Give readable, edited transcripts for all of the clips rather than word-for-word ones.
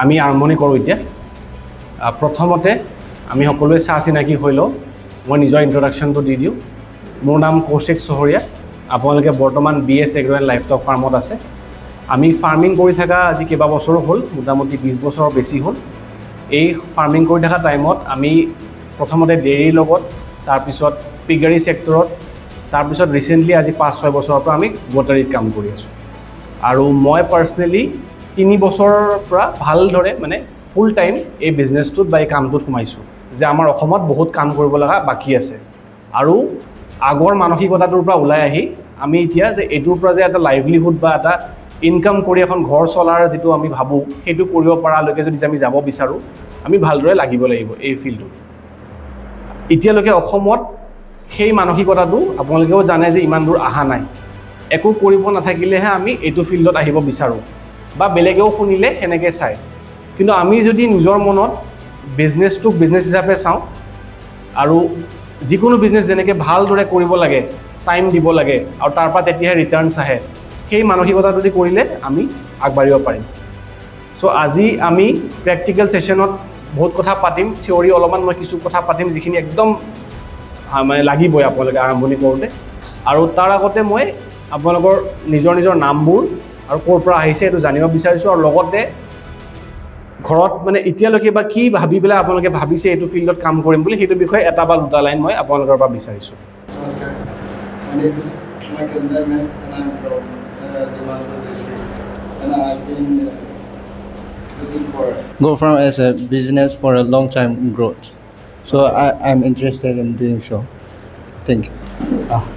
আমি আৰম্ভণি কৰোঁ এতিয়া। প্ৰথমতে আমি সকলোৱে চা চিনাকি হৈ লওঁ। মই নিজৰ ইণ্ট্ৰডাকশ্যনটো দি দিওঁ। মোৰ নাম কৌশিক চহৰীয়া। আপোনালোকে বৰ্তমান BS agro and livestock ফাৰ্মত আছে। আমি ফাৰ্মিং কৰি থকা আজি কেইবাবছৰো হ'ল, মোটামুটি 20 বছৰৰ বেছি হ'ল। এই ফাৰ্মিং কৰি থকা টাইমত আমি প্ৰথমতে ডেইৰীৰ লগত, তাৰপিছত পিগাৰী ছেক্টৰত, তাৰপিছত ৰিচেণ্টলি আজি 5-6 বছৰৰ পৰা আমি গোটাৰীত কাম কৰি আছোঁ। আৰু মই পাৰ্চনেলি 3 বছৰৰ পৰা ভালদৰে মানে ফুল টাইম এই বিজনেছটোত বা এই কামটোত সোমাইছোঁ, যে আমাৰ অসমত বহুত কাম কৰিব লগা বাকী আছে। আৰু আগৰ মানসিকতাটোৰ পৰা ওলাই আহি আমি এতিয়া যে এইটোৰ পৰা যে এটা লাইভলিহুড বা এটা ইনকাম কৰি এখন ঘৰ চলাৰ যিটো আমি ভাবোঁ, সেইটো কৰিব পৰালৈকে যদি আমি যাব বিচাৰোঁ, আমি ভালদৰে লাগিব লাগিব এই ফিল্ডটোত। এতিয়ালৈকে অসমত সেই মানসিকতাটো আপোনালোকেও জানে যে ইমান দূৰ অহা নাই। একো কৰিব নাথাকিলেহে আমি এইটো ফিল্ডত আহিব বিচাৰোঁ বা বেলেগেও শুনিলে সেনেকৈ চায়। কিন্তু আমি যদি নিজৰ মনত বিজনেছটোক বিজনেছ হিচাপে চাওঁ আৰু যিকোনো বিজনেছ যেনেকৈ ভালদৰে কৰিব লাগে, টাইম দিব লাগে আৰু তাৰ পৰা তেতিয়াহে ৰিটাৰ্ণছ আহে, সেই মানসিকতাটো যদি কৰিলে আমি আগবাঢ়িব পাৰিম। চ' আজি আমি প্ৰেক্টিকেল ছেশ্যনত বহুত কথা পাতিম। থিয়ৰী অলপমান মই কিছু কথা পাতিম, যিখিনি একদম মানে লাগিবই আপোনালোকে আৰম্ভণি কৰোঁতে। আৰু তাৰ আগতে মই আপোনালোকৰ নিজৰ নিজৰ নামবোৰ আৰু ক'ৰ পৰা আহিছে সেইটো জানিব বিচাৰিছোঁ। আৰু লগতে ঘৰত মানে এতিয়ালৈকে বা কি ভাবি পেলাই আপোনালোকে ভাবিছে এইটো ফিল্ডত কাম কৰিম বুলি, সেইটো বিষয়ে এটা বা দুটা লাইন মই আপোনালোকৰ পৰা বিচাৰিছোঁ। Namaskar. My name is Michael Diamond and I'm from Dimapur district. And I've been looking for goat farm as a business for a long time growth. So I'm interested in doing so. Thank you.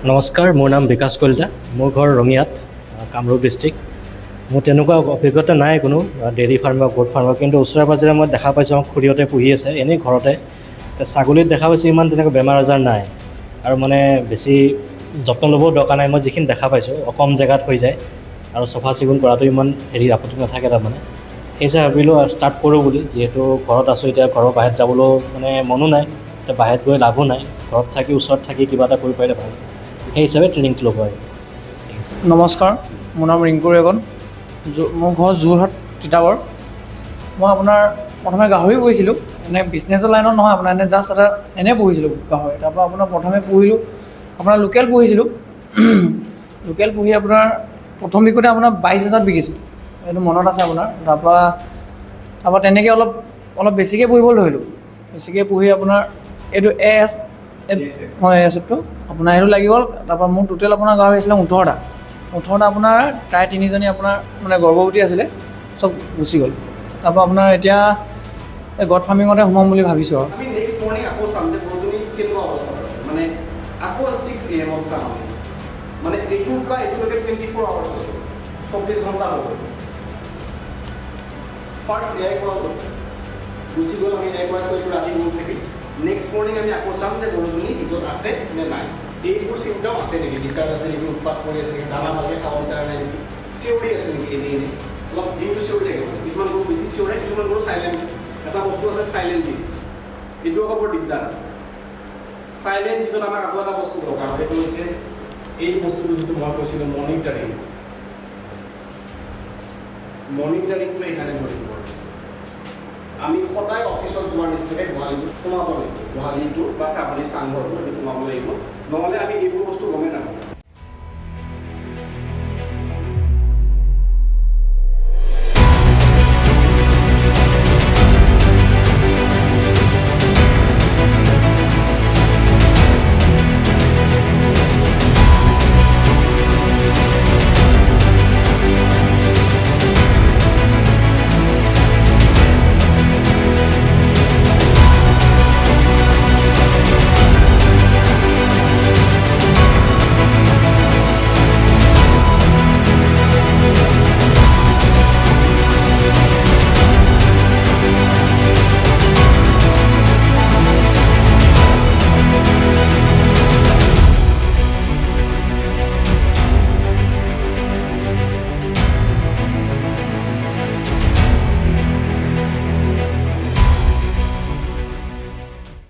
নমস্কাৰ, মোৰ নাম বিকাশ কলিতা। মোৰ ঘৰ ৰঙিয়াত, Kamrup district. মোৰ তেনেকুৱা অভিজ্ঞতা নাই কোনো ডেইৰী ফাৰ্ম বা গোট ফাৰ্মৰ, কিন্তু ওচৰে পাঁজৰে মই দেখা পাইছোঁ, আমাৰ খুৰীহঁতে পুহি আছে এনেই ঘৰতে। ছাগলীত দেখা পাইছোঁ ইমান তেনেকুৱা বেমাৰ আজাৰ নাই আৰু মানে বেছি যত্ন ল'বও দৰকাৰ নাই। মই যিখিনি দেখা পাইছোঁ কম জেগাত হৈ যায় আৰু চফা চিকুণ কৰাটো ইমান হেৰি আপত্তি নাথাকে। তাৰমানে সেই হিচাপে ভাবিলোঁ ষ্টাৰ্ট কৰোঁ বুলি। যিহেতু ঘৰত আছোঁ এতিয়া, ঘৰৰ বাহিৰত যাবলৈও মানে মনো নাই, এতিয়া বাহিৰত গৈ লাভো নাই। ঘৰত থাকি ওচৰত থাকি কিবা এটা কৰিব পাৰিলে ভাল, সেই হিচাপে ট্ৰেইনিংটো ল'ব আহিলোঁ। ঠিক আছে। নমস্কাৰ, মোৰ নাম ৰিংকু ৰেগন। মোৰ ঘৰ যোৰহাট তিতাবৰ। মই আপোনাৰ প্ৰথমে গাহৰি পুহিছিলোঁ, এনেই বিজনেছৰ লাইনত নহয়, আপোনাৰ এনেই জাষ্ট এটা এনেই পুহিছিলোঁ গাহৰি। তাৰপৰা আপোনাৰ প্ৰথমে পুহিলোঁ আপোনাৰ লোকেল পুহিছিলোঁ। লোকেল পুহি আপোনাৰ প্ৰথম বিকোতে আপোনাৰ 22,000 বিকিছোঁ, এইটো মনত আছে আপোনাৰ। তাৰপৰা তেনেকৈ অলপ অলপ বেছিকৈ পুহিবলৈ ধৰিলোঁ। বেছিকৈ পুহি আপোনাৰ এইটো এ এছ হয়, এ এছটো আপোনাৰ সেইটো লাগি গ'ল। তাৰপৰা মোৰ টোটেল আপোনাৰ গাহৰি আছিলে 18টা। 18টা আপোনাৰ তাৰে 3জনী আপোনাৰ মানে গৰ্ভৱতী আছিলে, চব গুচি গ'ল। তাৰপৰা আপোনাৰ এতিয়া এই গড ফাৰ্মিঙতে সোমাম বুলি ভাবিছোঁ আৰু। আমি নেক্সট মৰ্ণিং আকৌ চাম যে গৰুজনী কেনেকুৱা অৱস্থাত আছে, মানে আকৌ 6 এ.এমত চাম আমি। মানে এইটোৰ পৰা এইটোলৈকে 24 আৱাৰ্ছ হ'ব, 24 ঘণ্টা হ'ব। ফাৰ্ষ্ট এয়াই কৰালোঁ, গুচি গ'ল, আমি এয়াই কৰাই থৈ দিলোঁ, ৰাতি গৰু থাকিল। নেক্সট মৰ্ণিং আমি আকৌ চাম যে গৰুজনী ভিতৰত আছে নে নাই, এইবোৰ চিমটম আছে নেকি, ডিচাৰ্জ আছে নেকি, উৎপাত কৰি আছে নেকি, দানা ভালকৈ খাব বিচৰা নাই নেকি, চিঞৰি আছে নেকি, এনেই এনেই অলপ দিনটো চিঞৰি থাকে। কিছুমান গৰু বেছি চিঞৰে, কিছুমান গৰু চাইলেণ্ট। এটা বস্তু আছে চাইলেণ্ট জিন, এইটো আকৌ বৰ দিগদাৰ। চাইলেণ্ট যিটোত আমাক আকৌ এটা বস্তু দৰকাৰ হয়, সেইটো হৈছে এই বস্তুটো যিটো মই কৈছিলোঁ, মনিটাৰিং। মনিটাৰিংটো সেইকাৰণে বৰ ইম্পৰ্টেণ্ট। আমি সদায় অফিচত যোৱাৰ নিচিনাকৈ গোহালিটোত সোমাব লাগিব, গোহালিটো বা ছাগলী চাংঘৰটো আমি সোমাব লাগিব, নহ'লে আমি এইবোৰ বস্তু গমেই নাপাম।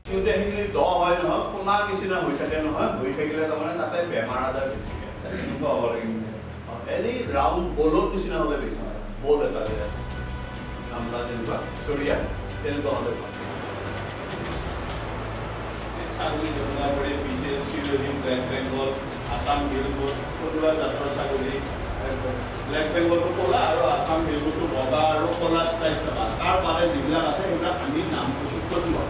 কিন্তু সেইখিনি দ হয় নহয়, কোণা নিচিনা হৈ থাকে নহয়, হৈ থাকিলে তাৰমানে তাতে বেমাৰ আজাৰ বেছিকৈ আছে। এনেকুৱা হ'ব লাগিব। এনেই ৰাউণ্ড বলৰ নিচিনা হ'লে বেছি ভাল। বল এটা যে আছে। গামলা যেনেকুৱা চৰিয়া, তেনেকুৱা হ'লে ভাল। এই ছাগলী যমুনাপাৰী, বিটেল, চিৰহি, ব্লেক বেংগল, আছাম হিল গোট, থলুৱা জাতৰ ছাগলী। ব্লেক বেংগলটো ক'লা আৰু আছাম হিল গোটটো বগা আৰু ক'লা ষ্ট্ৰাইপ থকা। তাৰ বাদে যিবিলাক আছে, সেইবিলাক আমি নাম কৈছোঁ থলুৱা।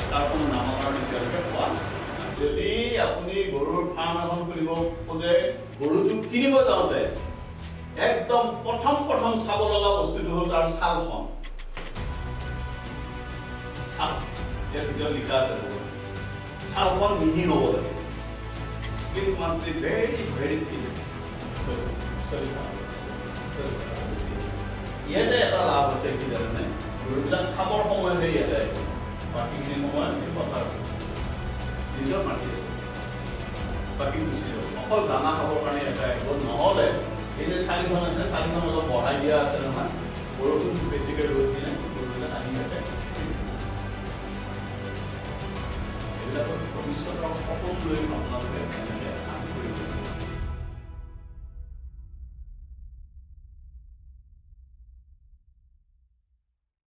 তাৰ কোনো নামকৰণ এতিয়ালৈকে পোৱা নাই। যদি আপুনি গৰুৰ ফাৰ্ম এখন খুলিব খোজে, গৰুটো কিনিব যাওঁতে একদম প্ৰথম প্ৰথম চাব লগা বস্তুটো হ'ল তাৰ ছালখন। ছাল ইয়াৰ ভিতৰত লিখা আছে বহুত। ছালখন মিহি হ'ব লাগে। Skin must be very very thin. ইয়াতে এটা লাভ আছে কি জানেনে? গৰুবিলাক খাবৰ সময়তহে ইয়াতে আহিব, বাকীখিনি সময়ত এই পথাৰত নিজৰ মাটি আছে, বাকী গুচি যাব। অকল দানা খাবৰ কাৰণে ইয়াতে আহিব। নহ'লে এই যে চালিখন আছে, চালিখন অলপ বঢ়াই দিয়া আছে নহয়, বৰষুণ বেছিকৈ ৰ'দ দিলে গৰুবিলাক আহি ইয়াতে। এইবিলাকৰ ভৱিষ্যতৰ সপোন লৈ আপোনালোকে এনেকৈ কাম কৰিব।